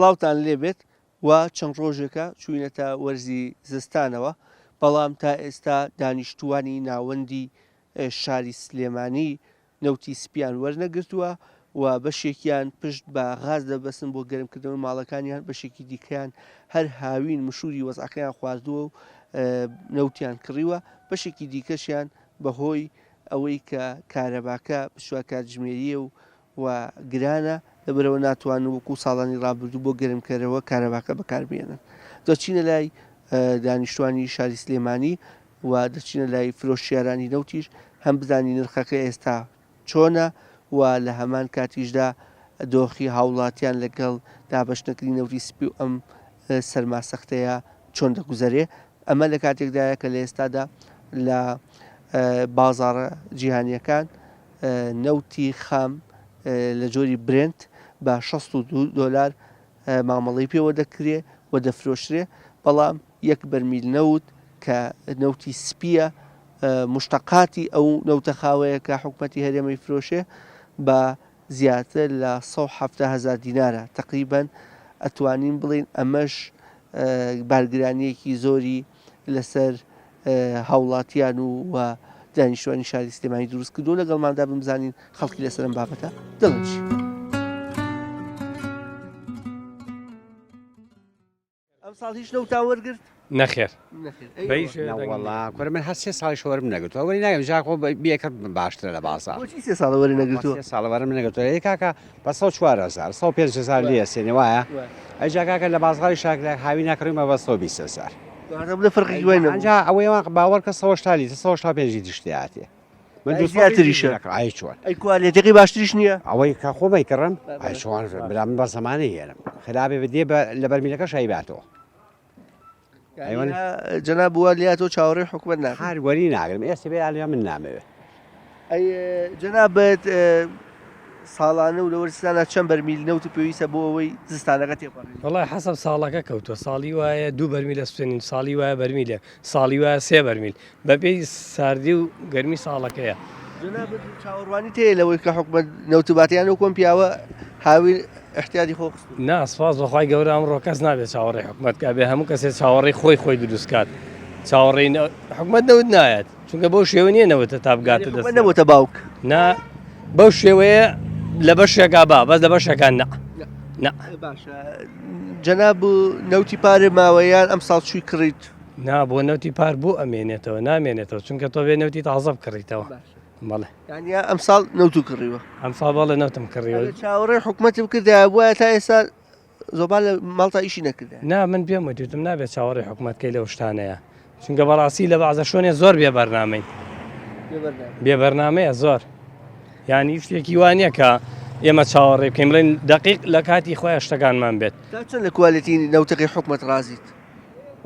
سڵاوتان لێبێت وا چەند ڕۆژێکە چووینەتە وەرزی زستانەوە، بەڵام تا ئێستا دانیشتووانی ناوەندی شاری سلێمانی نەوتی سپیان وەرنەگرتووە و بەشێکیان پشت بە غاز دەبەستن بۆ گەرمکردنەوەی ماڵەکانیان، بەشێکی دیکەیان هەر هاوین مشووری وەزعەکەیان خواردووە و نەوتیان کڕیوە، بەشێکی دیکەشیان بەهۆی ئەوەی کە کارەباکە 24 کاتژمێرییە و و گرانە، لەبەرئەوە ناتوانن وەکو ساڵانی ڕابردوو بۆ گەرمکەرەوە کارەباکە بەکاربهێنن. دەچینە لای دانیشتوانی شاری سلێمانی و دەچینە لای فرۆشیارانی نەوتیش هەم بزانین نرخەکە ئێستا چۆنە و لە هەمان کاتیشدا دۆخی هاوڵاتیان لەگەڵ دابەشنەکردنی نەوتی سپی و ئەم سەرما سەختەیە چۆن دەگوزەرێ. ئەمە لە کاتێکدایە کە لە ئێستادا لە بازاڕە جیهانییەکان نەوتی خام لە جۆری برێنت بە 62 دۆلار مامەڵەی پێوە دەکرێ و دەفرۆشرێ، بەڵام یەک بەرمیل نەوت کە نەوتی سپییە مشتەقاتی ئەو نەوتە خاوەیە کە حکومەتی هەرێم ئەیفرۆشێ بە زیاتر لە 170 هەزار دینارە، تەقریبەن ئەتوانین بڵێین ئەمەش بارگرانییەکی زۆری لەسەر هاوڵاتیان و و دانیشتوانی شاری سلێمانی دروست کردو لەگەڵماندا بن بزانین خەڵکی لەسەر ئەم بابەتە دەڵێن چی. ئەمساڵ هیچ نەوتان وەرگرت؟ نەخێر وەڵا کورە من هەر سێ ساڵیش وەرم نەگرتووە وەری ناگرم جا خۆ بیەکە باشترە لە بازاڕ بۆچی سێ ساڵە وەری نەگرتووە؟ سێ ساڵە وەرم نەگرتووە ئەی کاکە بە 104 هەزار 105 هەزار لێ ئەسێنێ وایە ئەی جا کاکە لە بازاڕی شاک لە هاوینا کڕیمە بە 120 هەزار واتە بڵێ فەرقێکی وای نەبوو ئەنجا ئەوەی وان باوەڕ کە 180 لیتر 185 لیتریش تێهاتێ من ئەی زیاتریشە. ئای چۆن ئەی کوالێتیەکەی باشتریش نییە؟ ئەوەی کە خۆم ئەیکڕم ئای چۆن برا من بە زەمانەی هێنم خراپێ بدێ بە لە بەرمیلەکەش ئەیباتەوە جەناب وا لیا تۆ چاوەڕێی حکومەت ناکەی؟ هەر وەری ناگرم ئێستا بێ ئالیا من نامەوێ. ئەی جەنابت ساڵانە و لە وەرزستانا چەند بەرمیل نەوت پێویستە بۆ ئەوەی زستانەکە تێپەڕێنی؟ وەڵای حەسەب ساڵەکە کەوتووە ساڵی وایە دوو بەرمیل ئەسوتێنین ساڵی وایە بەرمیلێک ساڵی وایە سێ بەرمیل بەپێی ساردی و گەرمی ساڵەکەیە. جەنابت چاوەڕوانیت هەیە لەوەی کە حکومەت نەوت باتە یان وەکو ئەم پیاوە هاوین ئیحتیاتی خۆ خستووە؟ نا سوپاس بۆ خوای گەورە ئەمڕۆ کەس نابێت چاوەڕێی حکومەت بکات بێ هەموو کەسێ چاوەڕێی خۆی خۆی دروست کات چاوەڕێی حکومەت نەوت نایەت چونکە بەو شێوە نییە نەوتە تا بگاتە دەست نەبووتە باوک نا بەو شێوەیە لە بەشێکا با بەس لە بەشەکان نا نا باشە جەناب نەوتی پارێ ماوەیان ئەم ساڵ چووی کڕیت نا بۆ نەوتی پار بۆ ئەمێنێتەوە نامێنێتەوە چونکە تۆ بێ نەوتی تازە بکڕیتەوە بەڵێ یانیا ئەم ساڵ نەوت و کڕیوە ئەم ساڵ بەڵێ نەوتم کڕیوە چاوەڕێ حکومەتی بکردایە بوایە تا ئێستا زۆبان لە ماڵتا ئیشی نەکردایە نا من پێم وت وتم نابێت چاوەڕێی حکومەت کەی لەو شتانەیە چونکە بەڕاستی لە بەعزە شوێنێ زۆر بێ بەرنامەین بێ بەرنامەیە زۆر یانی شتێکی وا نییە کە ئێمە چاوەڕێ بکەین بڵێن دقیق لە کاتی خۆیان شتەکانمان بێت تا چەند لە کوالێتی نەوتەکەی حکومەت ڕازیت؟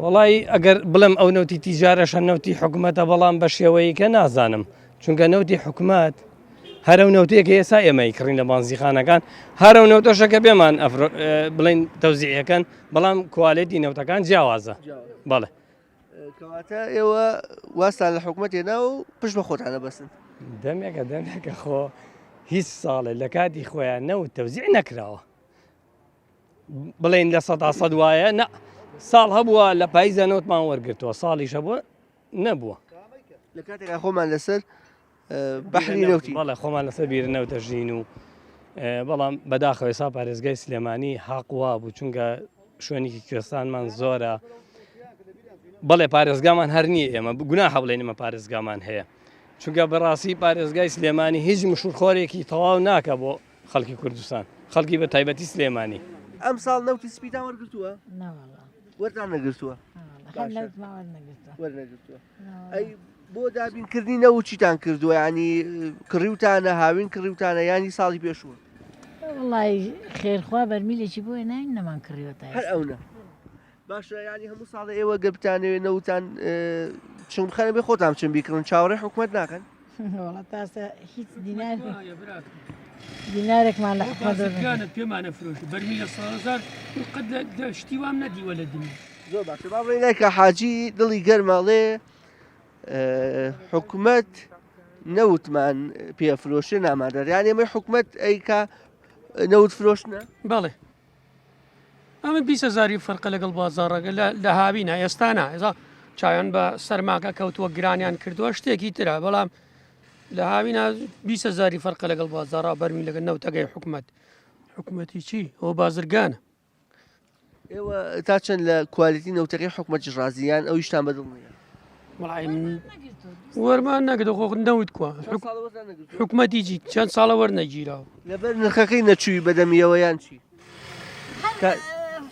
وەڵای ئەگەر بڵێم ئەو نەوتی تیجارەشە نەوتی حکومەتە بەڵام بە شێوەیەکە نازانم چونکە نەوتی حکومەت هەرە و نەوتەیە کە ئێستا ئێمە کڕین لە بانزیخانەکان هەرە و نەوتەشە کە پێمان بڵین تەوزیعەکەن بەڵام کوالێتی نەوتەکان جیاوازە بەڵێ کەواتە ئێوە واستان لە حکومەت هێنا و پشت بە خۆتانە بەسن دەمێکە دەمێکە خۆ هیچ ساڵێ لە کاتی خۆیان نەوت تەوزیع نەکراوە بڵێن 100% وایە نە ساڵ هەبووە لە پاییزە نەوتمان وەرگتووە ساڵیش هەبووە نەبووە. لە کاتێکا خۆمان لەسەر بەحری نەوتی. بەڵێ خۆمان لەسەر بیر نەوتە ژین و بەڵام بەداخەوە ئێستا پارێزگای سلێمانی حەق وا بوو چونکە شوێنێکی کوێستانمان زۆرە بەڵێ پارێزگامان هەر نییە ئێمە گوناحە بڵێن ئێمە پارێزگامان هەیە چونکە بەڕاستی پارێزگای سلێمانی هیچ مشورخۆرێکی تەواو ناکە بۆ خەڵکی کوردستان خەڵکی بە تایبەتی سلێمانی. ئەمساڵ نەوتی سپیتان وەرگرتووە؟ نەوەڵا. وەرتان نەگرتووە؟ هەر نەوتمان وەرنەگرتووە. وەرنەگرتووە. ئەی بۆ دابینکردنی نەوت چیتان کردووە؟ یانی کڕیوتانە، هاوین کڕیوتانە یانی ساڵی پێشوو؟ وەڵای خێرخوا بەرمیلێکی بۆ هێناین نەمان کڕیوە تا هەر ئەونە. باشە یانی هەموو ساڵێ ئێوە گەر بتانەوێ نەوتان چنگ بخەنە بێ خۆتان بچن بیکڕن چاوەڕێی حکومەت ناکەن؟ وەڵا تاسە هیچ دینار دینارێکمان لە حکومەت بازرگانە پێمانە فرۆش بەرمی لە ساڵ قەت لە شتی وام نەدیوە لە دنیا زۆر باشە با بڵێین لای کە حاجی دڵی گەرمە ئەڵێ حکومەت نەوتمان پێفرۆشێ نامادەر یان ئێمە حکومەت ئەیکا نەوت فرۆشتنە بەڵێ. ئەمە 20 هزاری فەرقە لەگەڵ بازاڕەکە لە هاوینە ئێستا نا ئێستا چاویان بە سەرماکە کەوتووە گرانیان کردووە شتێکی ترە بەڵام لە هاوینا 20 هزاری فەرقە لەگەڵ بازاڕا بەرمیلەکە نەوتەکەی حکومت حکومەتی چی ئەو بازرگانە ئێوە تا چەند لە کوالیتی نەوتەکەی حکومەتیش ڕازی یان ئەویشتان بەدڵ نییە؟ وەڵی من وەرمان نەگرت خۆ نەوت کووە حکومەتی چی چەند ساڵە وەرنەگیراوە لەبەر نرخەکەی نەچووی بەدەمیەوە یان چی؟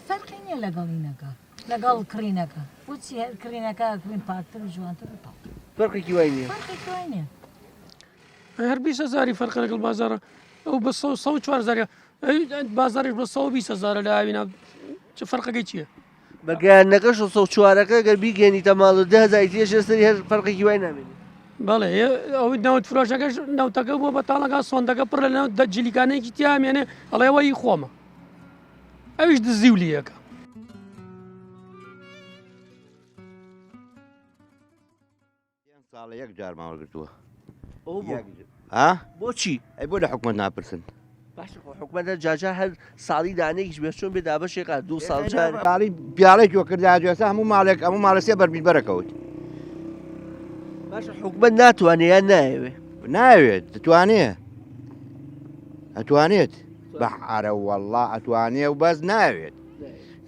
فەرقی نییە لەگەڵینەکە لەگەڵ کڕینەکە بۆچی هەر کڕینەکە کڕین پاکتر و جوانتر و تاڵتر فەرقێکی وای نییە فەرقێکی وای نییە هەر 20 هزاری فەرقە لەگەڵ بازاڕە ئەو بە 104 هزار بازاڕیش بە 120 هزارە لە ئاوینا چ فەرقەکەی چییە؟ بە گەیاندنەکەش 104ەکە گەر بیگەێنیتە ماڵ و 10 هزاری تێژێ سەری هەر فەرقێکی وای نامێنێ. بەڵێ ئەو نەوت فرۆشەکەش نەوتەکە بووە بە تاڵەکە سۆندەکە پڕ لە نەوت دە جلیکانێکی تیامێنێ ئەڵێ ئەوە هی خۆمە ئەویش دزی و لیەکە. پێنج ساڵە یەک جارمان وەرگرتووە. ئەوە بۆ؟ ها؟ بۆچی؟ ئەی بۆ لە حکومەت ناپرسن؟ باشە خۆ حکومەت هەر جارجار هەر ساڵی دانەیەکیش بێت چۆن بێ دابەشێکا دوو ساڵ جار ساڵی پیاڵێک وە کردا ئێستا هەموو ماڵێک هەموو ماڵە سێ بەرمیل بەرەکەوت. باشە حکومەت ناتوانێ یان نایەوێ؟ ناوێت دەتوانێ ئەتوانێت بە عرە والله ئەتوانێ و بەس ناوێت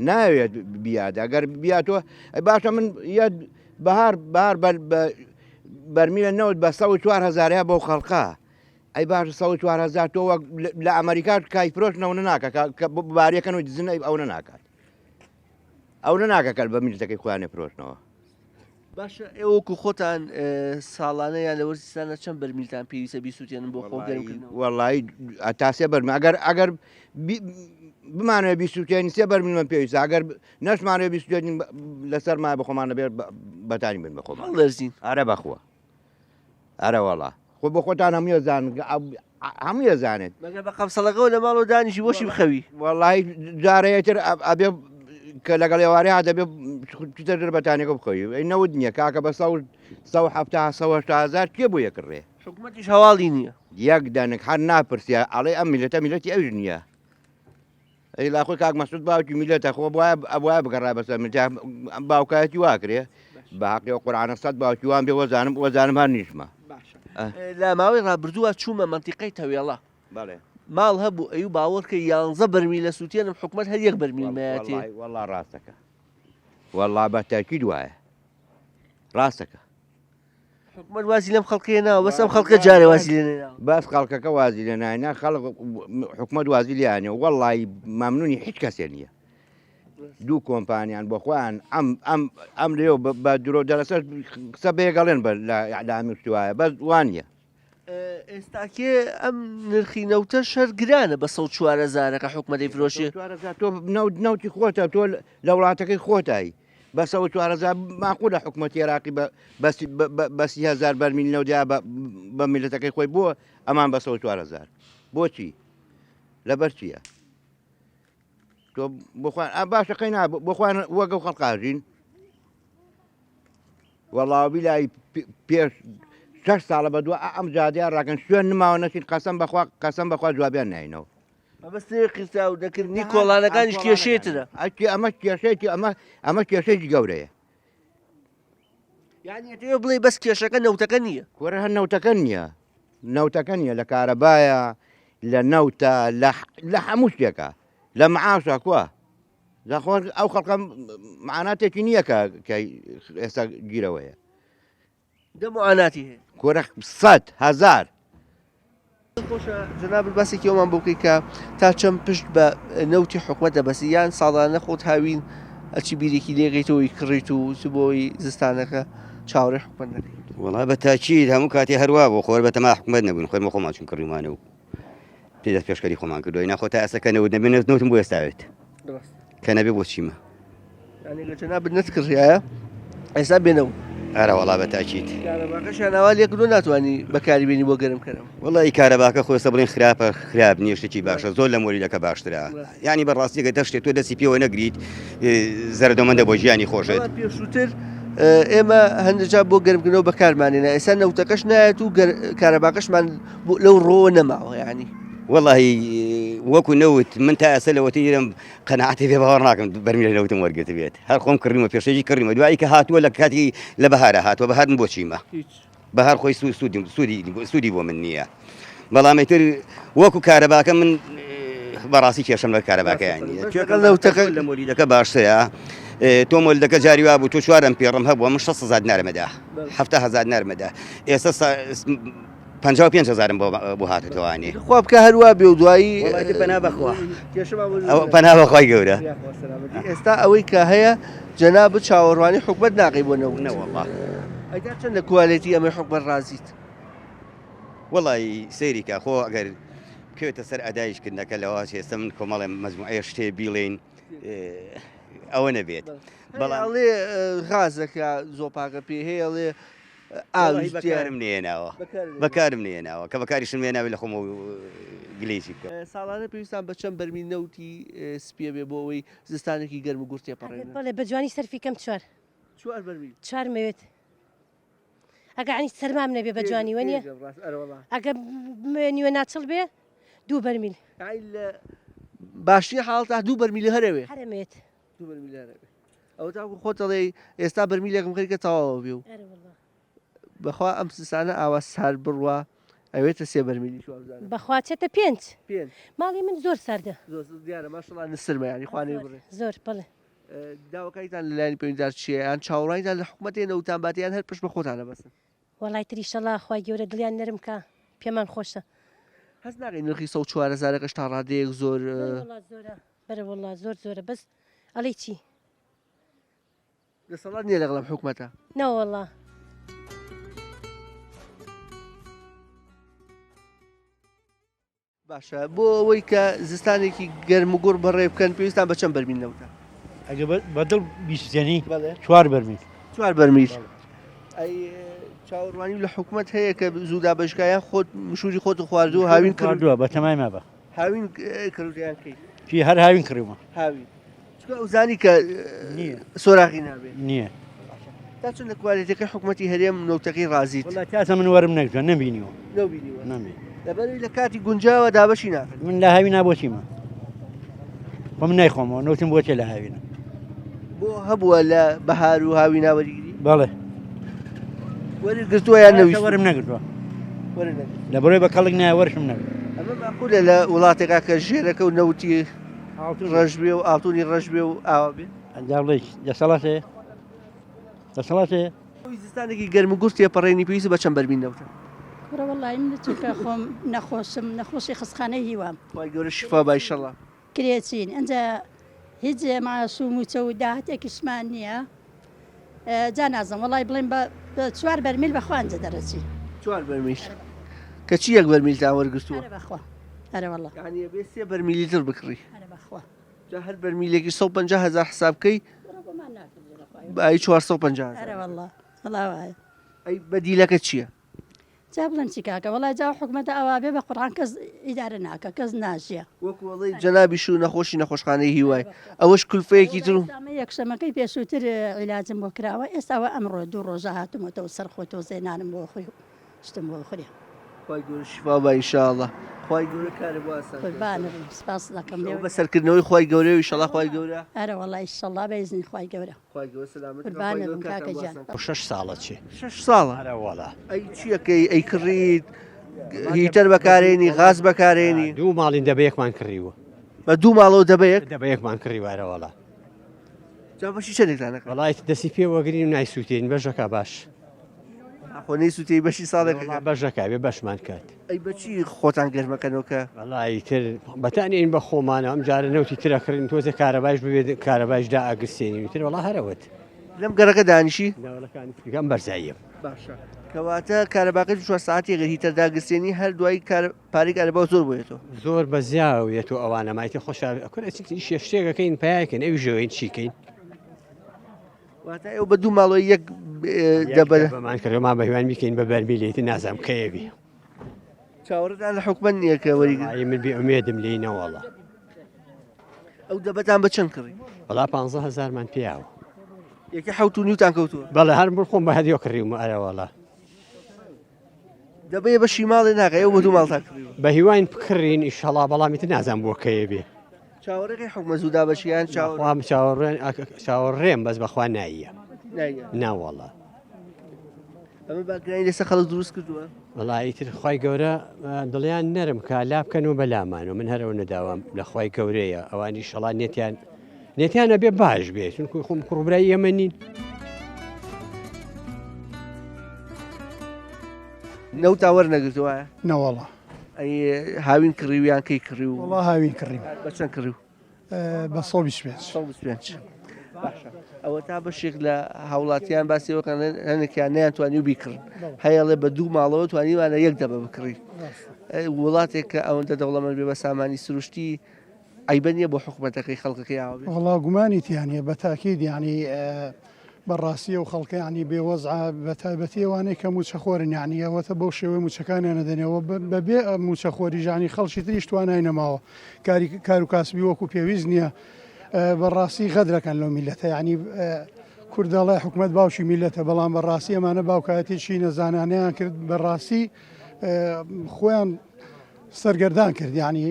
ناوێت بیاد ئەگەر بیاتەوە باشە من یە بەهار بەهار بە بە بەرمیلە نەوت بە 104 هەزارەیە بۆ خەڵقە ئەی باشە 104 هەزار تۆ وەک لە ئەمریکا کای فرۆش نەونە ناکە کە باریەکەن و دزن ئەو ناکات ئەو ناکە کە بە میلەتەکەی خۆیان فرۆشنەوە باشە ئێوە وەکو خۆتان ساڵانە یان لە وەرزی سانە چەند بەرمیلتان پێویستە بیسووتێنن بۆ خۆ گەرمکردنەوە؟ وەڵی تا سێ بەرمیل ئەگەر ئەگەر بمانەوێ بیسووتێنین سێ بەرمیلمان پێویستە ئەگەر نەشمانەوێ بیسووتێنین لەسەر مایە بە خۆمان نەبێت بەتانی بن بە خۆمان هەڵدەرزین ئەرە بەخوا ئەرە وەڵا خۆ بۆ خۆتان هەموو زان هەموو زانێت مەگەر بە قەمسەڵەکەەوە لە ماڵەوە دانیشی بۆشی بخەوی وەڵی جارەیەتر ئەبێ کە لەگەڵ ئێوارێ دەبێ چیتە ژر بەتانەکە بخەوی ئەی نەوت نییە کاکە بە 170 هزار کێ بۆ یەکڕێ حکومەتیش هەواڵی نییە یەک دەنک هەر ناپرسیا ئەڵێ ئەم میلەتە میلەتی ئەوش نییە ئەی لاخۆی کاک مەسعود باوکی میلەتە خۆ بوایە ئەبوایە بگەڕای بەسەر من جا باوکایەتی واکرێ بە حەقی ئەو قورعانە سەد باوکی وان بێ وەزانم وەزانم هەر نیشمە باشە لە ماوەی ڕابردووە چوومە مەنتیقەی تەوێڵە بەڵێ ماڵ هەبوو ئەیو باوەڕکە یانزە بەرمیل لە سووتێنم حکومەت هەر یەک بەرمیل مایەتێ وەڵا ڕاستەکە وەڵا بە تاکید وایە ڕاستەکە حکومەت وازی لەم خەڵکە هێناوە بەس ئەم خەڵکە جارێ وازی لێ نێناوە. بەس خەڵکەکە وازی لێ ناینا خەڵک حکومەت وازی لێیانێ وەڵی مەمنونی هیچ کەسێ نییە دوو کۆمپانیان بۆ خۆیان ئەم ئەم ئەم لێ بە درۆ دەرەسەر قسە بێگەڵێن بە لە ئەعلامی شتوایە بەس وانە ئێستاکێ ئەم نرخی نەوتە شەر گرانە بە 104 هەزارەکە حکومەت دەیفرۆشێ تۆ نەوت نەوتی خۆتە تۆ لە وڵاتەکەی خۆتایی بەس ئەوە 4000 ماقولە حکومەتی عێراقی بە بە 30000 بەرمیل نەوت یا بە میلەتەکەی خۆی بۆ ئەمان بە 4000 بۆچی لەبەر چییە تۆ بۆخوان باشە قەی نا بۆخوان وەگە خەڵقاژین وەڵاوبی لای پێش شش ساڵە بە دووە ئەم جادیان ڕاکەن شوێن نماوە نەچین قەسەم بەخوا قەسەم بەخوا جوابیان ناینەوە مەبەست قیرتاو دەکردنی کۆڵانەکانیش کێشەی ترە. ئەکی ئەمە کێشەیەکی ئەمە ئەمە کێشەیەکی گەورەیە. یعنی ئەتەوێ بڵێی بەس کێشەکە نەوتەکە نییە؟ کورە هەر نەوتەکە نییە نەوتەکە نییە لە کارەبایە لە نەوتە لە لە هەموو شتێکە لە معاشە کوا جاخۆ ئەو خەڵکە معاناتێکی نییە کە کە ئێستا گیرەوەیە. دە معاناتی هەیە. کورە سەت هەزار. خۆشە جەنابت باسێکی ئەومان بۆ بکەی کە تا چەند پشت بە نەوتی حکومەت دەبەستی یان ساڵانە خۆت هاوین ئەچی بیرێکی لێگەیتەوە کڕیت و چ بۆی زستانەکە چاوەڕێی حکومەت نەکەیت. وەڵا بە تاکید هەموو کاتێ هەروا بوو خۆر بەتەما حکومەت نەبووین خۆی خۆمان چون کڕیمانە و پێ دەست پێشکەری خۆمان کردووە ناخۆ تا ئێستا کە نەوت نەبێ نەوتم بۆ ئێستا وێت کە نەبێ بۆ چیمە یانی لە جەنابت نەتکڕیایە ئێستا بێنەوە ئەرە وەڵا بە تاکید کارەباکەشیان ئاوا لێ کردووە ناتوانانی بەکاری بێنی بۆ گەرم کەرەوە وەڵی کارەباکە خۆ ئێستا بڵێن خراپە خراپ نییە شتێکی باشە زۆر لە مۆلیدەکە باشترە یعنی بەڕاستی گە دەشتێت تۆ دەستی پێوە نەگریت زەرەدەمەندە بۆ ژیانی خۆشت پێشووتر ئێمە هەندێجا بۆ گەرمکردنەوە بەکارمانێنە ئێستا نەوتەکەش نایەت و کارەباکەشمان لەو ڕۆوە نەماوە یعنی وەڵی وەکو نەوت من تا ئێستا لەوەتی ئیرم قەناعەتی پێ باوەڕ ناکەم بەرمیلە نەوتم وەرگرت بێت هەر خۆم کڕیمە پێشێکی کڕیمە دوایی کە هاتووە لە کاتی لە بەهارە هاتووە بەهار من بۆچیمە بەهار خۆی سوودی سوودی سوودی بۆ من نییە بەڵام ئیتر وەکو کارەباکە من بەڕاستی کێشەم لە کارەباکەیان نییە نەوتەکە لە مۆلیدەکە باشترە تۆ مۆلدەکە جاری وا بوو تۆ چوارم پێڕم هەبووە من 6 هزار دینارمەدا 7 هزار دینارمەدا ئێستا 55 هزارم بۆ هاتوتەوانێ خوا بکە هەروا بێ و دوایی پەنا بەخوا پەنا بەخوای گەورە ئێستا ئەوەی کە هەیە جەنابت چاوەڕوانی حکومەت ناکەی بۆ نەوت نەوەڵا ئەی تا چەند لە کوالێتی ئەمەی حکومەت ڕازیت؟ وەڵی سەیری کە خۆ ئەگەر بکەوێتە سەر ئەدایش کردنەکە لەوە ئێستا من کۆمەڵێ مەجموعەیە شتێ بیڵێین ئەوە نەبێت بەڵام ئەڵێ غازەکە زۆپاکە پێ هەیە ئەڵێ ئاویش بەکارم نێناوە بەکارم نێناوە کە بەکاریشم نێناوی لە خۆمەوە گلەیی بکەم. ساڵانە پێویستان بە چەند بەرمیل نەوتی سپیە بێ بۆ ئەوەی زستانێکی گەرم و گوڕ تێپەڕێنن؟ بەڵێ بە جوانی سەرفی کەم چوار. چوار بەرمیل؟ چوار مەوێت. ئەگە عنی سەرمام نەبێ بە جوانی وەنیە؟ ئەگە نیوە ناچڵ بێ دوو بەرمیل. باشترین حاڵەتا دوو بەرمیل هەرەوێ؟ هەرەمێت. دوو بەرمیل هەرەوێ. ئەوە تاکو خۆت ئەڵێی ئێستا بەرمیلێکم خەریکە تەواوە بێ و بەخوا ئەم سسانە ئاوا سارد بڕوا ئەوێتە سێ بەرمیلیش وابزانم. بەخوا چێتە پێنج. پێنج. ماڵی من زۆر ساردە. زۆر دیارە ماشەڵا نسرمە یانی خوا نەیبڕێ. زۆر بەڵێ. داواکاریتان لە لایەنی پەیوەندیدار چییە یان چاوەڕوانیتان لە حکومەت هەیە نەوتان باتێ یان هەر پشت بە خۆتان ئەبەستن؟ وەڵای تر ئیشەڵا خوای گەورە دڵیان نەرم کا پێمان خۆشە. هەست ناکەی نرخی 104 هەزارەکەش تا ڕادەیەک زۆر. بەرە وەڵا زۆرە بەرە وەڵا زۆر زۆرە بەس ئەڵێی چی. دەسەڵات نییە لەگەڵ ئەم حکومەتە. نەوەڵا. باشە بۆ ئەوەی کە زستانێکی گەرم و گوڕ بەڕێ بکەن پێویستان بە چەند بەرمیل نەوتە؟ ئەگە بە دڵ بیسوتێنی چوار بەرمیل. چوار بەرمیل. ئەی چاوەڕوانی لە حکومەت هەیە کە زوو دابەشکا یان خۆت مشوری خۆت خواردوو هاوین کردووە بە تەمای مابە. هاوین کڕیوتە یان کەی؟ چی هەر هاوین کڕیومە. هاوین. چونکە ئەو زانی کە سۆراغی نابێ. نییە. تا چەند لە کوالێتیەکەی حکومەتی هەرێم نەوتەکەی ڕازیت؟ وەڵا تاسە من وەرم نەگرتووە نەمبینیوە. نەوبینیوە؟ نەمبینیوە. لەبەرئەوەی لە کاتی گونجاوە دابەشی ناکەن. من لە هاوینا بۆ چیمە؟ خۆ من نایخۆمەوە نەوتم بۆ چێ لە هاوینە. بۆ هەبووە لە بەهار و هاوینا وەریگری؟ بەڵێ. وەرت گرتووە یان نەویستووە؟ وەرم نەگرتووە. وەرت نەگرتووە. لەبەرئەوەی بە کەڵک نایە وەرشم نەگرت. ئەمە ماقولە لە وڵاتێکا کە ژێرەکە و نەوتی ڕەش بێ و ئاڵتونی ڕەش بێ و ئاوا بێ؟ جا بڵێی دەسەڵات هەیە؟ دەسەڵات هەیە؟ ئەوەی زستانێکی گەرم و گوڕ تێپەڕێنی پێویست بە چەند بەرمیل نەوتە؟ کوڕە وەڵایی من چونکە خۆم نەخۆشم نەخۆشی خەستخانەی هیوام. خوای گەورە شیفا با ئیشەڵا. کرێچین ئینجا هیچ ماش و موچە و داهاتێکیشمان نییە جا نازم وەڵای بڵێم بە چوار بەرمیل بەخوا ئینجا دەرەچی. چوار بەرمیل کەچی یەک بەرمیلتان وەرگرتووە؟ ئەرە بەخوا ئەرە وەڵا. یانی ئەبێ سێ بەرمیلی تر بکڕی. ئەرە بەخوا. جا هەر بەرمیلێکی 150 هەزار حساب بکەی بایی 450 هەزار. ئەرە وەڵا وەڵا وایە. ئەی بەدیلەکە چییە؟ جا بڵێم چی کاکە وەڵا جا حکومەتە ئەوا بێ بە قورعان کەس ئیدارە ناکە کەس ناژیە. وەکو ئەڵێی جەنابیش و نەخۆشی نەخۆشخانەی هیوای ئەوەش کولفەیەکی تر و. ئەمە یەکشەمەکەی پێشووتر عیلاجم بۆ کراوە ئێستا ئەوە ئەمڕۆ دوو ڕۆژە هاتوومەتەوە سەر خۆ تۆزێ نانم بۆ خوری و شتم بۆ خوری. خوای گەورە شیفا با ان شاء اللە خوای گەورە کارت بۆ ئاسان کات. قوربانت بم سپاست دەکەم. ئەوە بە سەرکردنەوەی خوای گەورەیە و ئیشەڵا خوای گەورە. ئەرە وەڵا ئیشەڵا بە ئیزنی خوای گەورە. خوای گەورە سەلامەت کات خوای قوربانت گەورە بم کارتان کاکە بۆ گیان. ئاسان کات. شەش ساڵە چێ. شەش ساڵە؟ ئەرە وەڵا. ئەی چی ئەکەی ئەیکڕیت هیتەر بەکارێنی غاز بەکارێنی؟ دوو ماڵین دەبەیەکمان کڕیوە. بە دوو ماڵەوە دەبەیەک؟ دەبەیەکمان کڕیوە ئەرە وەڵا. جا بەشی چەندێکتان ئەکات؟ وەڵا ئیتر دەستی پێ وەگرین و نایسووتێنین بەشەکا باش. خۆ نەیسووتێی بەشی ساڵێک وەڵا بەشەکا بێ بەشمان کات. ئەی بەچی خۆتان گەرمەکەنەوە کە؟ وەڵا ئیتر بەتانین بە خۆمانەوە ئەم جارە نەوتی تر ئەکڕین تۆزێ کارەبایش ببێت کارەبایش دائەگرسێنین ئیتر وەڵا هەرەوەت. لەم گەڕەکە دانیشی؟ ناوەڵەکانی ئەم بەرزاییەم. باشە کەواتە کارەباکەی 24 سەعاتی ئەگەر هیتەر داگرسێنی هەر دوای کار پارەی کارەبا زۆر بۆ یەتۆ. زۆر بە زیاو یەتۆ ئەوانە مایتە خۆشا کورە چ ئیشێ شتێک ئەکەین پەیاکەین ئەویش ئەوین چیکەین. واتە ئێوە بە دوو ماڵەوە یەک دەبە بەمان کردمان بە هیوان بیکەین بە بەرمیل ئیتر نازانم کەیەبی. چاوەڕێتان لە حکومەت نییە کە وەریگرن؟ وەڵایی من بێ ئومێدم لێی نەوەڵا. ئەو دەبەتان بە چەند کڕی؟ وەڵا پانزە هەزارمان پێیاوە. یەکە حەوت و نیوتان کەوتووە؟ بەڵێ هەر من خۆم بە هەدیۆ کڕیومە ئەرەوەڵا. دەبێ بەشی ماڵێ ناکە ئێوە بۆ دوو ماڵتان کڕیوە. بە هیواین بکڕین ئیشەڵا بەڵام ئیتر نازانم بۆ کەیە بێ. چاوەڕێکەی حکومەت زوو دابەشی یان چاوەڕێ؟ بەخوا چاوەڕێن چاوەڕێم بەس بەخوا ناییە. ناییە. ناوەڵا. ئەمە باگرانی لەسەر خەڵک دروست کردووە؟ وەڵا ئیتر خوای گەورە دڵیان نەرم کا لا بکەن و بەلامانەوە من هەر ئەوە نەداوام لە خوای گەورەیە ئەوان ئیشەڵا نێتیان نێتیان ئەبێ باش بێ چونکو خۆم کوڕبرای ئێمە نین. نەوتا وەرنەگرتووە؟ نەوەڵا. ئەی هاوین کڕی و یان کەی کڕی و؟ وەڵا هاوین کڕیم. بە چەند کڕی و؟ بە 125. 125. باشە ئەوە تا بەشێک لە هاوڵاتیان باسی ئەوە کەن هەنێکیان نەیانتوانی و بیکڕن هەیەڵێ بە دوو ماڵەوە توانیوانە یەک دەبە بکڕی وڵاتێک کە ئەوەندە دەوڵەمەند بێ بە سامانی سروشتی عەیبە نییە بۆ حکومەتەکەی خەڵکەکەی ئاوا بێت؟ وەڵا گومانی تیا نییە بە تاکید یانی بە ڕاستی ئەو خەڵکە یانی بێ وەزعە بە تایبەتی ئەوانەی کە مووچەخۆرن یانی ئەوەتە بەو شێوەی مووچەکانیان ئەدەنەوە بە بێ مووچەخۆریش یانی خەڵکی تریش توانای نەماوە کاری کار و کاسبی وەکو پێویست نییە بە ڕاستی غەدرەکەن لەو میلەتە یانی کورد دەڵێ حکومەت باوکی میلەتە بەڵام بە ڕاستی ئەمانە باوکایەتێکی نەزانانەیان کرد بە ڕاستی خۆیان سەرگەردان کرد یعنی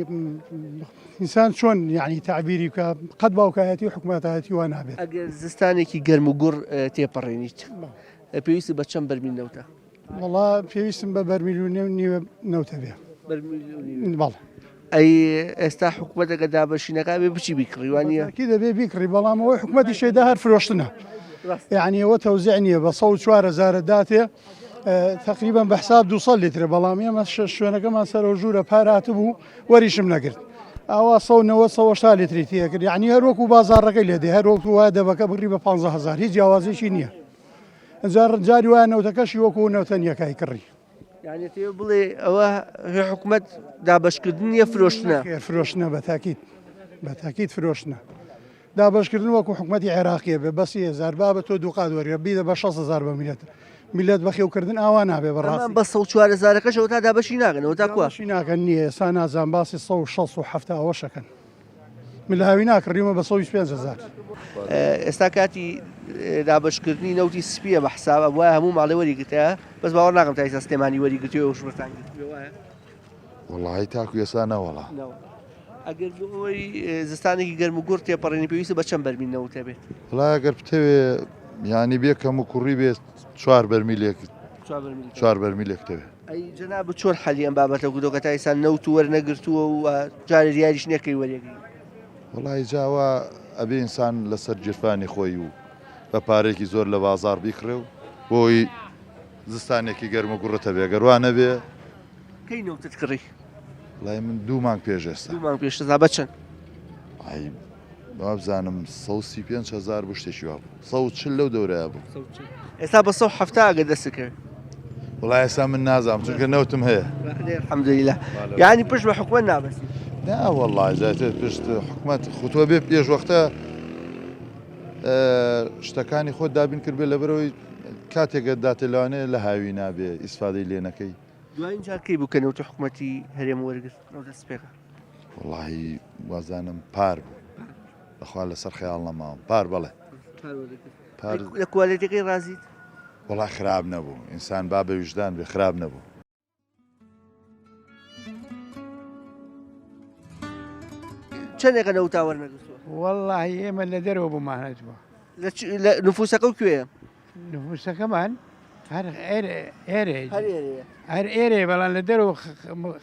ئینسان چۆن یعنی تعبیری بکە قەت باوکایەتی و حکومەتایەتی وا نابێت. ئەگەر زستانێکی گەرم و گوڕ تێپەڕێنیت پێویست بە چەند بەرمیل نەوتە؟ وەڵا پێویستم بە بەرمیل و نێو نیوە نەوتە بێ. بەرمیل و نیوە؟ بەڵێ. ئەی ئێستا حکومەتەکە دابەشینەکە بێ بچی بیکڕی وانە؟ کی دەبێ بیکڕی بەڵام ئەوەی حکومەتی شێدا هەر فرۆشتنە یعنی ئەوە تەوزیع نییە بە 104 هەزارە داتێ تەقریبەن بە حساب 200 لیترە بەڵام ئێمە شوێنەکەمان سەرەوە ژوورە پار هاتبوو وەریشم نەگرت ئاوا 190 180 لیتری تێکرد یعنی هەر وەکو بازاڕەکەی لێ دێ هەر وەکو وایە دەبەکە بڕی بە 15 هەزار هیچ جیاوازێکی نییە جار جاری وایە نەوتەکەشی وەکو نەوتە نییەکای کڕی یعنی تێ بڵێ ئەوە حکومەت دابەشکردن نییە فرۆشتنە فرۆشتنە بە تاکیت بە تاکیت فرۆشتنە دابەشکردن وەکو حکومەتی عێراقیە بێ بەسی هەزار بابە تۆ دووقات وەرگرە بیدە بە 6 هەزار بە میلەت میلەت بەخێوکردن ئاوا نابێ بەڕاستی ئەمان بە 104 هەزارەکەشەوە تا دابەشی ناکەن ئەوە تا کوا؟ دابەشی ناکەن نییە ئێستا نازانم باسی 160 و ئەوەشەکەن من لە هاوینا کڕیومە بە 125 هەزار. ئێستا کاتی دابەشکردنی نەوتی سپیە بە حساب ئەبوایە هەموو ماڵێ وەریگرتایە بەس باوەڕ ناکەم تا ئێستا سلێمانی وەریگرتوێ و شوڕتان گرتبێ وایە؟ وەڵاهی تاکو ئێستا نەوەڵا. نەوەڵا. ئەگەر بۆ ئەوەی زستانێکی گەرم و گوڕ تێپەڕێنی پێویستە بە چەند بەرمیل نەوت هەبێت؟ وەڵا ئەگەر بتەوێ یانی بێ کەم و کوڕی بێت چوار بەرمیلێک چوار بەرمیلێک دەوێت. ئەی جەنابت چۆن حەلی ئەم بابەتە کردووە کە تا ئێستا نەوت وەرنەگرتووە و جارێ دیاریش نەکەی وەریەگری؟ وەڵاهی جا وا ئەبێ ئینسان لەسەر گیرفانی خۆی و بە پارەیەکی زۆر لە بازاڕ بیکڕێ و بۆی زستانێکی گەرم و گوڕت هەبێ گەر وا نەبێ. کەی نەوتت کڕی؟ وەڵای من دوو مانگ پێش ئێستا. دوو مانگ پێش ئێستا بە چەند؟ ئای وابزانم 135 هەزار بوو شتێکی وا بوو 140 لەو دەورەیە بوو. ئێستا بە 170 ئەگەر دەست کەوێ. وەڵای ئێستا من نازانم چونکە نەوتم هەیە. الحمدلله یعنی پشت بە حکومەت نابەستی. نا وەڵای زیاتر پشت حکومەت خوتوە بێ پێش وەختە شتەکانی خۆت دابین کردبێ لەبەرەوەی کاتێکە داتێ لەوانەیە لە هاوینا بێ ئیسفادەی لێ نەکەی. دوایین جار کەی بوو کە نەوتی حکومەتی هەرێم وەرگرت نەوتە سپێکە؟ وەڵاهی وازانم پار بوو بەخوا لەسەر خەیاڵ نەماوم پار بەڵێ پار لە کوالێتەکەی ڕازیت؟ وەڵا خراپ نەبوو ئینسان با بە ویژدان بێ خراپ نەبوو. چەندێکە نەوتا وەرنەگرتووە؟ وەڵاهی ئێمە لە دەرەوە بۆمان هاتووە. لە نفوسەکە و کوێیە؟ نفوسەکەمان هەر ئێرە ئێرە هەر ئێرە بەڵام لە دەرەوە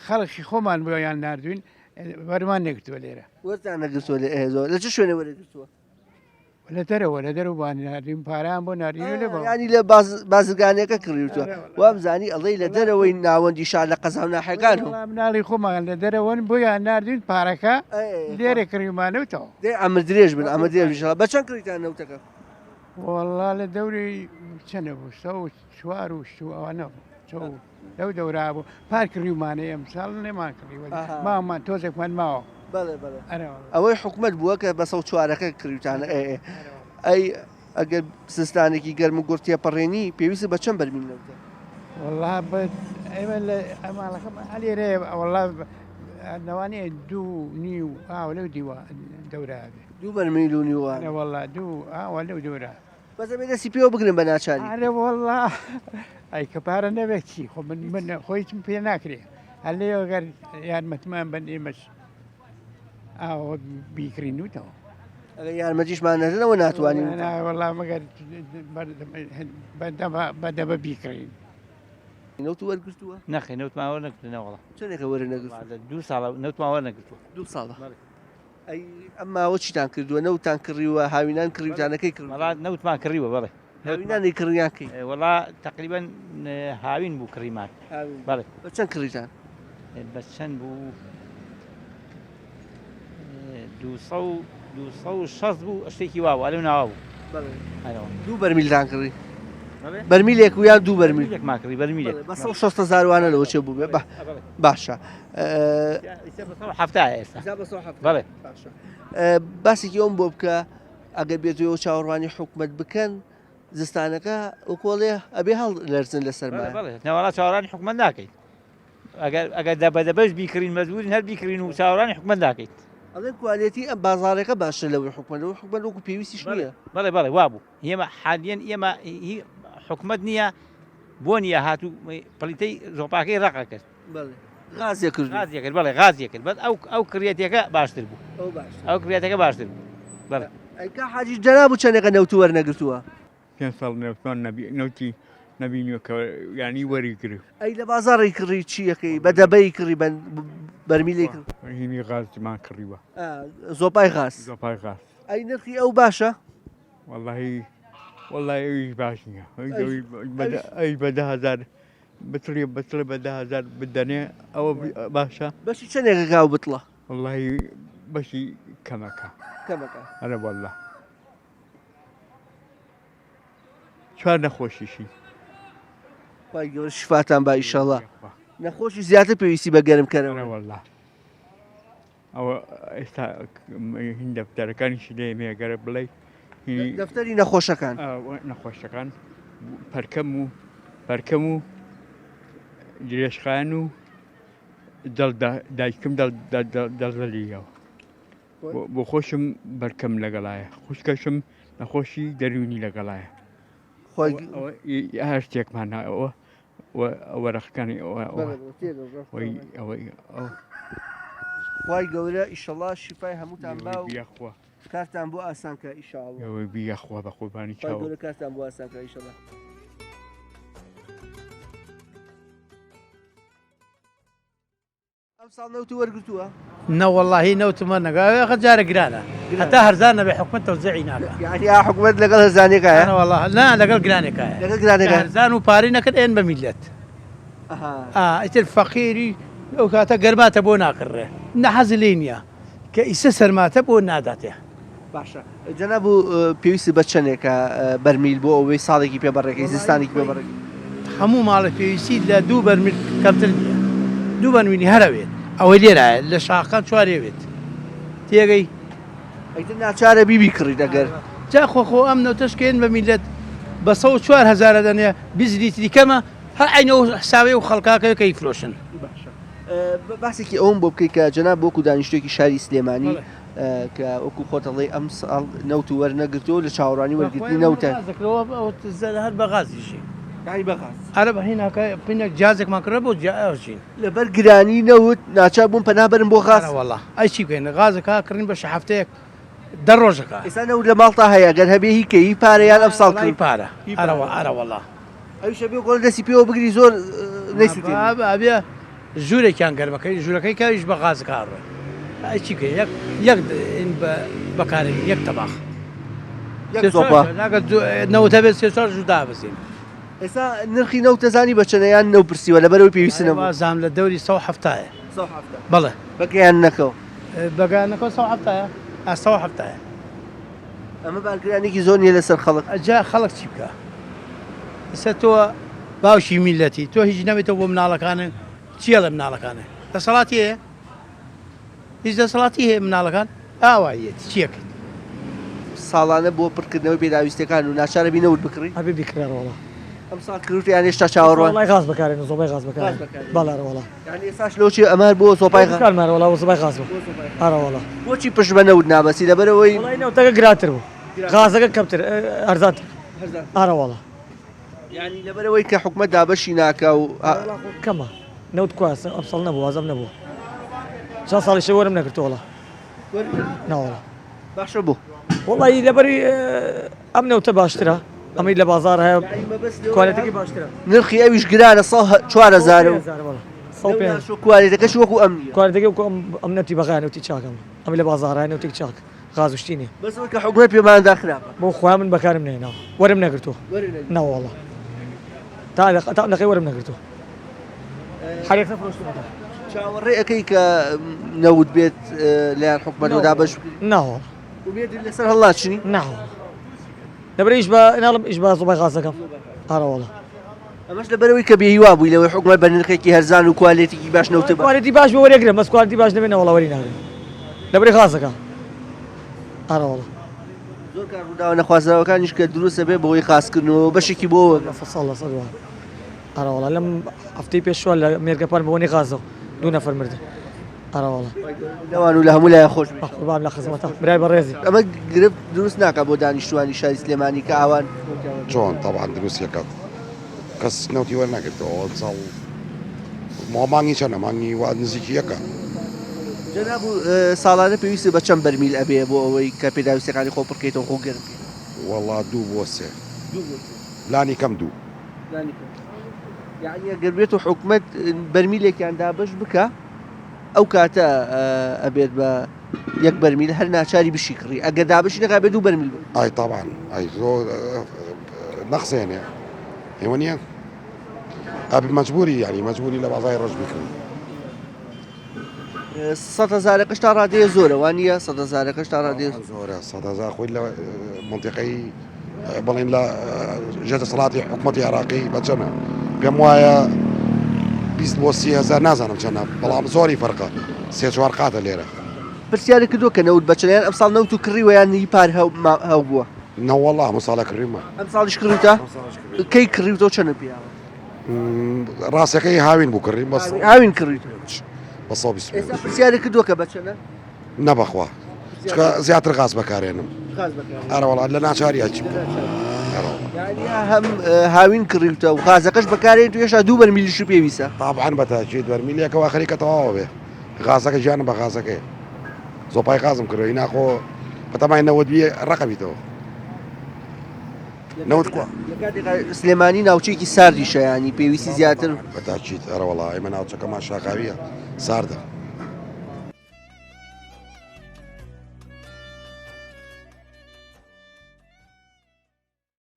خەڵکی خۆمان بۆیان ناردوین وەرمان نەگرتووە لێرە. وەرتان نەگرتووە لە ئێزۆ لە چ شوێنێ وەرگرتووە؟ لە دەرەوە لە دەرەوە بۆیان ناردوین پارەیان بۆ ناردین لە بۆ ینی لە بازرگانەکە کڕیوتوە وابزانی ئەڵێی لە دەرەوەی ناوەندی شار لە قەزا و ناحیەکان و مناڵی خۆمان لە دەرەوەن بۆیان ناردوین پارەکە لێرە کڕیومانەوتەوە. دەی عەمر درێژ بن عەمر درێژ بن ئیشەڵا. بە چەند کڕیتان نەوتەکە؟ وەڵا لە دەوری چەنە بوو 104 و شت و ئەوانە بوو چەو لەو دەورا بوو پار کڕیومانە ئەمساڵ نەمان کڕیوە مامان تۆزێکمان ماوە بەڵێ بەڵێ ئەوەی حکومەت بووە کە بە 104ەکە کڕیوتانە ئێ ئێ ئەی ئەگەر زستانێکی گەرم و گوڕ تێپەڕێنی پێویست بە چەند بەرمیل نەوتە؟ وەڵا بە ئێمە لە ماڵەکەمان ئەلێرەیە وەڵا لەوانەیە دوو نیو ئاوە لەو دیوە دەورا بێ دوو بەرمیل و نیوە وەڵا دوو ئاوە لەو دەورا بەس ئەبێ دەستی پێوە بگرن بە ناچاری ئەرێ وەڵا. ئەی کە پارە نەبێت چی خۆ من من خۆ هیچم پێ ناکرێ هەر لێ ئەگەر یارمەتمان بن ئێمەش ئاوە بیکڕینوتەوە. ئەگەر یارمەتیشمان نەدەنەوە ناتوانین. نا وەڵا مەگەر بە دەبە بیکڕین. نەوت وەرگرتووە؟ نەخێر نەوتمان وەرنەگرتووە نەوەڵا. چەندێکە وەرنەگرتووە؟ دوو ساڵە نەوتمان وەرنەگرتووە. دوو ساڵە. ئەی ئەم ماوە چیتان کردووە؟ نەوتتان کڕیوە؟ هاوینان کڕیوتانەکەی کڕیوە؟ وەڵا نەوتمان کڕیوە بەڵێ. هاوینانی کڕیان کەی؟ وەڵا تەقریبەن هاوین بوو کڕیمان. بەڵێ. بە چەند کڕیتان؟ بە چەند بوو؟ 260 بوو شتێکی وا بوو ئەلەو ناوە بوو. دوو بەرمیلتان کڕی؟ بەرمیلێک و یان دوو بەرمیل؟ یەکمان کڕی بەرمیلێک. بە 160 هەزار وانە لەوە چێ بوو بێ باشە. ئێستا ئێستا. بەڵێ. باسێکی ئەوم بۆ بکە ئەگەر بێت ئێوە چاوەڕوانی حکومەت بکەن زستانەکە وەکۆڵێ ئەبێ هەڵ لەرزن لە سەرما. نەوەڵا چاوەڕوانی حکومەت ناکەین. ئەگەر ئەگەر دەبە دەبەش بیکڕین مەجبورین هەر بیکڕین و چاوەڕوانی حکومەت ناکەیت. ئەڵێن کوالێتی ئەم بازاڕەکە باشترە لەوەی حکومەت، لەوەی حکومەت وەکو پێویستیش نییە. بەڵێ بەڵێ وابوو ئێمە حالیەن ئێمە هی حکومەت نییە بۆ نییە هاتوو پڵیتەی زۆپاکەی ڕەقە کرد. بەڵێ غازێ کرد. غازێ کرد بەڵێ غازێ کرد بەس ئەو ئەو کڕیەتەکە باشتر بوو. ئەو باشتر. ئەو کڕیەتەکە باشتر بوو. بەڵێ. ئەی کا حاجی جەناب چەندێکە نەوت وەرنەگرتووە؟ پێنج ساڵ نەوتمان نەبی نەوتی نەبینیوە کە یانی وەری گرت. ئەی لە بازاڕی کڕی چی ئەکەی بە دەبەی کڕی بە بەرمیلی کڕی؟ هینی غازمان کڕیوە. زۆپای غاز. زۆپای غاز. ئەی نرخی ئەو باشە؟ وەڵاهی وەڵاهی ئەویش باش نییە. ئەویش بە 10000 بتڵی بتڵێ بە 10000 بدەنێ ئەوە باشە. بەشی چەندێکە گاو بتڵە؟ وەڵاهی بەشی کەمەکە. کەمەکە. ئەرە وەڵا. چوار نەخۆشیشین. خوای گەورە شفاتان با ئیشەڵا. نەخۆشی زیاتر پێویستی بە گەرم کەرەوە. وەڵا ئەوە ئێستا هین دەفتەرەکانیشی لێ مێگەرە بڵێ دەفتەری نەخۆشەکان نەخۆشەکان پەرکەم و پەرکەم و درێژخایەن و دایکم دڵدەلیەوە بۆ خۆشم بەرکەم لەگەڵایە خوشکەشم نەخۆشی دەروونی لەگەڵایە هەر شتێکمان ئەوە وەرەقەکانی خوای گەورە ئیشەڵا شیفای هەمووتان با و کارتان بۆ ئاسان کە ئیشاڵ یاخوا بە قوربانی چاو کارتان بۆ ئاسان کە ئیشەڵا. ئەمساڵ نەوت وەرگرتووە؟ نەوەڵاهی نەوتم وەرنەگرت ئەوێ جارە گرانە هەتا هەرزان نەبێ حکومەت تەوزیعی ناکا. یانی ئا حکومەت لەگەڵ هەرزانێکایە؟ نەوەڵا نا لەگەڵ گرانێکایە. لەگەڵ گرانێکایە. هەرزان و پارەی نەکرد ئێن بە میللەت. ئا ئیتر فەقیری ئەو کاتە گەرماتە بۆ ناکڕێ نە حەزی لێی نییە کە ئیسە سەرماتە بۆ ناداتێ. باشە جەناب و پێویستت بە چەندێکە بەرمیل بۆ ئەوەی ساڵێکی پێ بەڕێکەی زستانێکی پێ بەڕێکەی؟ هەموو ماڵێ پێویستی لە دوو بەرمیل کەمتر نییە دوو بەرمیلی هەر ئەوێت ئەوەی لێرایە لە شاخەکان چوارێ وێت تێگەی. ئیتر ناچارە بی بیکڕیت ئەگەر. جا خۆ خۆ ئەم نەوتەش کە یەن بە میللەت بە 104 هەزارە دەنێ 20 لیتری کەمە هەر عەینە ئەو حسابەی ئەو خەڵکاکە کە ئەیفرۆشن. باشە باسێکی ئەوەم بۆ بکەی کە جەناب وەکو دانیشتوویەکی شاری سلێمانی کە وەکو خۆت ئەڵێی ئەمساڵ نەوت وەرنەگرتووە و لە چاوەڕوانی وەرگرتنی نەوتە. هەر بە غازیشی. یانی بە غاز. ئەرە بە هیناکە پینە جازێکمان کڕێ بۆ جیاژین. لەبەر گرانی نەوت ناچار بوون پەنا بەرن بۆ غاز. ئەرە وەڵا ئەی چی بکەین غازەکە کڕین بەشە هەفتەیەک دە ڕۆژەکە. ئێستا نەوت لە ماڵتا هەیە گەر هەبێ هی کەی هی پارە یان ئەمساڵ کڕی. پارە ئەرە ئەرە وەڵا. ئەویش ئەبێ گۆڵ دەستی پێوە بگری زۆر نەیسوتێنی. ئەبێ ژوورێکیان گەرمەکەی ژوورەکەی کەویش بە غاز کاڕێ ئەی چی بکەین یەک یەک بەکارێن یەک تەباخ یەک زۆپا نەوت هەبێت سێ چوار ژوور دابەزین. ئێستا نرخی نەوت دەزانی بە چەنە یان نەو پرسیوە لەبەرەوەی پێویست نەبوو؟ وازام لە دەوری 170 یە. 170 بەڵێ. بە گەیاندنەکەوە؟ بە گەیاندنەکەوە 170 یە. ئا 170 یە. ئەمە بارگرانیەکی زۆر نیە لەسەر خەڵک؟ ئەجا خەڵک چی بکا؟ ئیستا تۆ باوکی میللەتی تۆ هیچ نەبێتەوە بۆ مناڵەکانت چی ئەڵێ مناڵەکانت دەسەڵاتی هەیە هیچ دەسەڵاتی هەیە مناڵەکان ئاوایەتی چیەکەیت ساڵانە بۆ پڕکردنەوەی پێداویستیەکان و ناچارە بی نەوت بکڕی؟ ئەبێ بیکڕێ ڕۆڵە. ئەمساڵ کڕیوتە یان هێشتا چاوەڕوان؟ وەڵای غاز بەکارێنم زۆبای غاز بەکارێنم بەڵێ ئەرە وەڵا. یانی ئێستاش لۆ چی ئەمە هەر بۆ زۆپای غاز؟ دوکانمان وەڵا بۆ زۆپای غاز بوو ئەرە وەڵا. بۆچی پشت بە نەوت نابەستی لەبەرئەوەی. وەڵای نەوتەکە گرانتر بوو غازەکە کەمتر هەرزانتر ئەرە وەڵا. یانی لەبەرئەوەی کە حکومەت دابەشی ناکا و. کەمە نەوت کوا ئەمساڵ نەبوو وازم نەبوو چەند ساڵیشە وەرم نەگرتووە وەڵا ناوەڵا. باشە بۆ؟ وەڵی لەبەری ئەم نەوتە باشترە ئەمەی لە بازار هەیە کوالێتەکەی باشترە. نرخی ئەویش گرانە 104000 کوالێتەکەش وەکو ئەم نییە. کوالێتەکەی وەکو ئەم نەوتی بەغا نەوتی چاکە ئەمەی لە بازار هەیە نەوتێکی چاک غاز و شتی نییە. بەس ئەوەی کە حکومەت پێماندا خراپە. بۆ خوا من بەکارم نەهێناوە وەرم نەگرتووە نەوەڵا تا ئەم دەقەی وەرم نەگرتووە. حەرێکە فرۆشتنەکە. چاوەڕێ ئەەکەی کە نەوت بێت لایەن حکومەتەوە دابەش ناوەڵا ئومێدت لەسەر هەڵناچنی؟ ناوەڵا لەبەر ئیش بە ناڵم ئیش بە زۆبای غازەکەم ئارەوەڵا ئەمەش لەبەرەوەی کە بێهیوا بووی لەوەی حکومەت بە نرخێکی هەرزان و کوالێتێکی باش نەوت بە کوالێتی باش بێ وەرێگرم بەس کوالێتی باش نەبێ نەوەڵا وەری ناگرم لەبەری غازەکە ئارەوەڵا زۆر کار ڕووداوە نەخوازراوەکانیش کە دروستە بێ بەهۆی خاسکردنەوە بەشێکی بۆ ساڵ لەسەر وایە ئەرەوەڵا لەم هەفتەی پێشوە لە مێرگەپان بەوەنی غازەوە دوو نەفەر مردن ئەرەوەڵا لەوان و لە هەموو لایە خۆش بێ قوربان لە خزمەتە برای بەڕێزی ئەمە گرفت دروست ناکا بۆ دانیشتوانی شاری سلێمانی کە ئاوان چۆن تەبعەن دروست یەکات کەس نەوتی وەرنەگرتەوە ئەمساڵ ماڵ مانگی چەنە مانگی وا نزیکی یەکە. جەناب ساڵانە پێویستت بە چەند بەرمیل ئەبێ بۆ ئەوەی کە پێداویستیەکانی خۆ پڕکەیتەوە خۆ گەرم کەیتەوە؟ وەڵا دوو بۆ سێ دوو بۆ سێ لانی کەم دوو. یەعنی ئەگەر بێت و حکومەت بەرمیلێکیان دابەش بکە ئەو کاتە ئەبێت بە یەک بەرمیل هەر ناچاری بشی کڕی ئەگەر دابشی نەکا بێت دوو بەرمیل بکڕی. ئای تەبعەن ئای زۆر نەقسێنێ ئێوە نییە ئەبی مەجبوری یعنی مەجبوری لە بازای ڕەش بکڕی. سەد هەزارەکەش تا ڕادەیە زۆرە وا نییە سەد هەزارەکەش تا ڕادەیە زۆرە سەد هەزار خۆی لە منتیقەی بڵێن لە ژێر دەسەڵاتی حکوومەتی عێراقی بە چەنە پێم وایە 20 بۆ 30 هەزار نازانم چەنە بەڵام زۆری فەرقە سێ چوار قاتە لێرە. پرسیارت کردووە کە نەوت بە چەنە یان ئەمساڵ نەوت و کڕیوە یان هی پار هەبووە؟ نەوەڵا ئەمساڵە کڕیومە. ئەمساڵیش کڕیوتە؟ کەی کڕیوتەوە چەنت پێیاوە؟ ڕاستەکەی هاوین بوو کڕیم بەس هاوین کڕیت بە 125 ئێستا پرسیارت کردووە کە بە چەنە؟ نە بەخوا چونکە زیاتر غاز بەکارێنم ئەرە وەڵا لە ناچاری هەرچی بکەم یعنی هەم هاوین کڕیوتە و غازەکەش بەکارێنیت و هێشتا دوو بەرمیلیشی پێویستە طبعا بە تاکید بەرمیلێکەوە خەریکە تەواوە بێ غازەکە گیانم بە غازەکەی زۆپای غازم کردوە ناخۆ بەتەمای نەوەت بی ڕەقەبیتەوە نەوت کوا؟ لە کاتێکا سلێمانی ناوچەیەکی ساردیشە یانی پێویستی زیاتر. بە تاکید ئەرەوەڵا ئێمە ناوچەکەمان شاخاویە ساردە.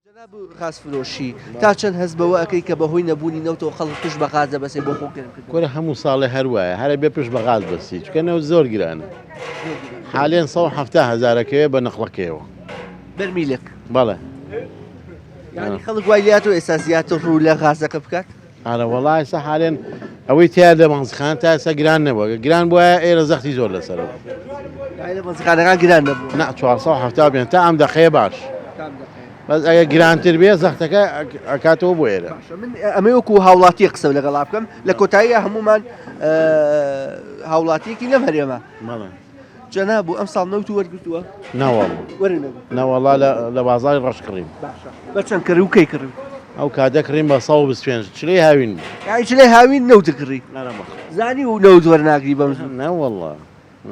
جەناب غازفرۆشی تا چەند هەست بەوە ئەکەی کە بەهۆی نەبوونی نەوتەوە خەڵک پشت بە غاز دەبەسێ بۆ خۆ گەرمکردنەوە؟ کورە هەموو ساڵێ هەر وایە هەر ئەبێ پشت بە غاز بەستی چونکە نەوت زۆر گرانە حالێن 170 هەزارەکەوێ بە نەقڵەکەیەوە. بەرمیلێک. بەڵێ. یانی خەڵک وای لێهاتووە ئێستا زیاتر ڕوو لە غازەکە بکات؟ ئارە وەڵا ئێستا حالێن ئەوەی تیا لە بەنزخان تا ئێستا گران نەبووە گەر گران بوایە ئێرە زەختی زۆر لەسەر بوو. یانی لە بەنزخانەکان گران نەبووە؟ نا 475 تا ئەم دەقەیە باش. بەس ئەگەر گرانتر بێ زەختەکە ئەکاتەوە بۆ ئێرە. باشە من ئەمەی وەکو هاوڵاتیەک قسە لەگەڵا بکەم لە کۆتاییە هەموومان هاوڵاتیەکی لەم هەرێمە. بەڵێ. جەناب و ئەمساڵ نەوت وەرگرتووە؟ نەوەڵا. وەرنەگرتووە. نەوەڵا لە بازاڕی ڕەش کڕیم. باشە بە چەند کڕی و کەی کڕی؟ ئەو کاتە کڕیم بە 125 چلەی هاوین بوو. یانی چلەی هاوین نەوت کڕی؟ ئەرە بەخوا. زانی و نەوت وەرناگری بەم زوو؟ نەوەڵا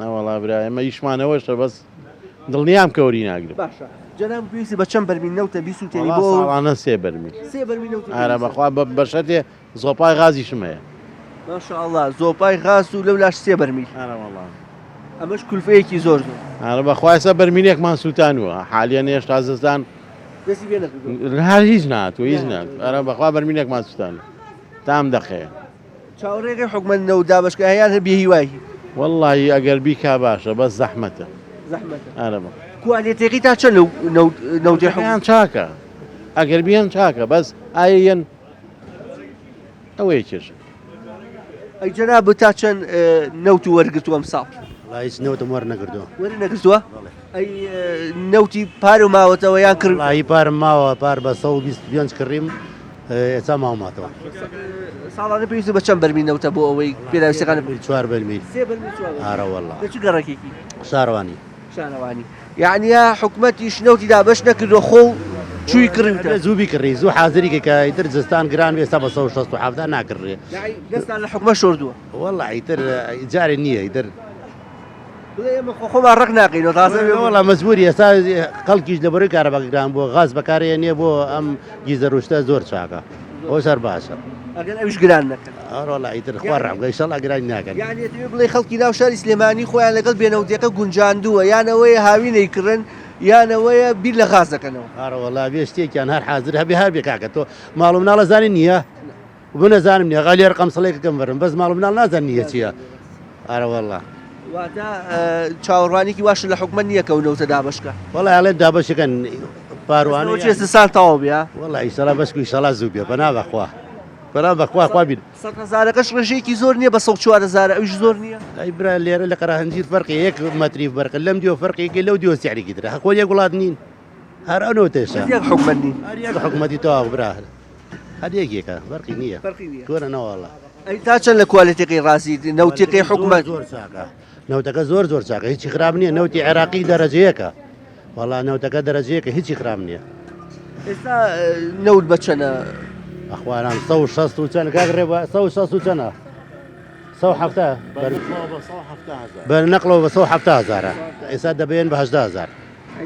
نەوەڵا برا ئێمە ئیشمانەوەشە بەس دڵنیام کە وەری ناگرم. باشە جەناب پێویستی بە چەند بەرمیل نەوتە بیسووتێنی وەڵا بۆ؟ ساڵانە سێ بەرمیل. سێ بەرمیل نەوتت ئەرە پێویستە؟ بەخوا بە شەرتێ زۆپای غازیشم هەیە. ماشاءاللە زۆپای غاز و لەولاش سێ بەرمیل. ئەرەوەڵا. ئەمەش کولفەیەکی زۆر زۆر. ئەرە بەخوا ئێستا بەرمیلێکمان سووتانووە حالیەن هێشتا زستان دەستی پێ نەکردووە. هەر هیچ نەهاتووە هیچ نەهاتووە ئەرە بەخوا بەرمیلێکمان سووتانووە تا ئەم دەقەیە. چاوەڕێکەی حکومەت نەوت دابەش کە یان هەر بێهیوای؟ وەڵڵاهی ئەگەر بیکا باشە بەس زەحمەتە. زەحمەتە. ئەرە بەخوا. کوالێتیەکەی تا چەند لەو نەوت نەوتەی حکومەت؟ چاکە ئەگەر بیەن چاکە بەس ئایا یەن ئەوەیە کێشە. ئەی جەنابت تا چەند نەوت وەرگرتووە ئەمساڵ؟ وەڵا هیچ نەوتم وەرنەگرتووە. وەرنەگرتووە؟ ئەی نەوتی پارو ماوەتەوە یان کڕی؟ وەڵاهی پارم ماوە پار بە 125 کڕیم ئێستا ماوماتەوە. ساڵانە پێویست بە چەند بەرمیل نەوتە بۆ ئەوەی پێداویستیەکانت بکڕی؟ چوار بەرمیل. سێ بەرمیل چوار بەرمیل. ئارە وەڵا. لە چ گەڕەکێکی؟ شارەوانی. شارەوانی. یەعنی حکومەتیش نەوتی دابەش نەکردووە خۆو. چووی کڕیوتە؟ زوو بیکڕی زوو حازری کە کە ئیتر زستان گران بێ ئێستا بە 167 ناکڕێ. یەعنی دەستان لە حکومەت شۆردووە؟ وەڵا ئیتر جارێ نییە ئیتر. بڵێ ئێمە خۆ خۆمان ڕق ناکەینەوە تازە وەڵا مەجبوری ئێستا خەڵکیش لە بەرەی کارەبا گران بووە غاز بەکارێنێ بۆ ئەم گیزەر و شتە زۆر چاکە ئەو سەر باشە. ئەگەر ئەویش گران نەکەن. ئەڕۆڵا ئیتر خوا ڕەحم بکا ئیشەڵا گرانی ناکەن. یانی ئەتەوێ بڵێی خەڵکی ناو شاری سلێمانی خۆیان لەگەڵ بێنەوتیەکە گونجاندووە یان ئەوەیە هاوینەی کڕن یان ئەوەیە بیر لە غاز دەکەنەوە. ئەڕۆڵا بێ شتێکیان هەر حازر هەبێ هەر بێ کاکە تۆ ماڵ و مناڵ ئەزانی نییە من ئەزانم نییە غا لێرە قەمسەڵێکەکەم بەرم بەس ماڵ و مناڵ نازان نییە چییە ئەرەوەڵا. واتە چاوەڕوانیکی واش لە حکومەت نییە کە ئەو نەوتە دابەش کە. وەڵا ئەڵێن دابەشەکەن پاروانە چێ زستان تەواو بێ وەڵا ئیشەڵا بەشکو ئیشەڵا زوو بێ پەنا بەخوا پەنا بەخوا خوا بین هەزارەکەش ڕێژەیەکی زۆر نییە بە 104 هەزار ئەویش زۆر نییە ئەی برا لێرە لە قەرەهەنجیر فەرقی یەک مەتری فەرق لەم دیوە فەرقێکی لەو دیوە سعرێکی ترە خۆ یەک وڵات نین هەر ئەو نەوتێشە یەک حکومەت نین هەر یەک حکومەتی تەواو برا هەر یەکێکە فەرقی نییە فەرقی نییە کۆرە نەواڵا ئەی تا چەند لە کوالێتیەکەی ڕازیت نەوتەکەی حکومەت؟ زۆر چاکە نەوتەکە زۆر زۆر چاکە هیچی خراپ نییە نەوتی عێراقی دەرەجەیەکە وەڵا نەوتەکە دەرەجەیەکە هیچی خراپ نییە. ئێستا نەوت بە چەنە؟ ئەخواران 160 و چەند کاک ڕێبا 160 و چەنە؟ 170 بە نەقلەوە بە 170 هەزارە ئێستا دەبێن بە 18 هەزار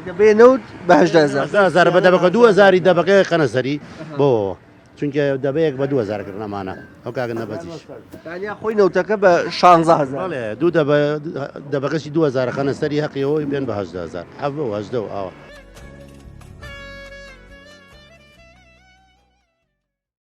دەبێ نەوت بە 18 هەزار هەزار بە دەبەکە 2000 دەبەکە خەنە سەری بۆ چونکە دەبەیەک بە 2000 کردن ئەمانە ئەو کاکە نەبەزیش. تانیا خۆی نەوتەکە بە شانزە هەزار. بەڵێ دوو دەبە دەبەکەشی 2000 خەنە سەری هەقی ئەوەی بێن بە 18000 حەڤە و هەژدە و ئاوا.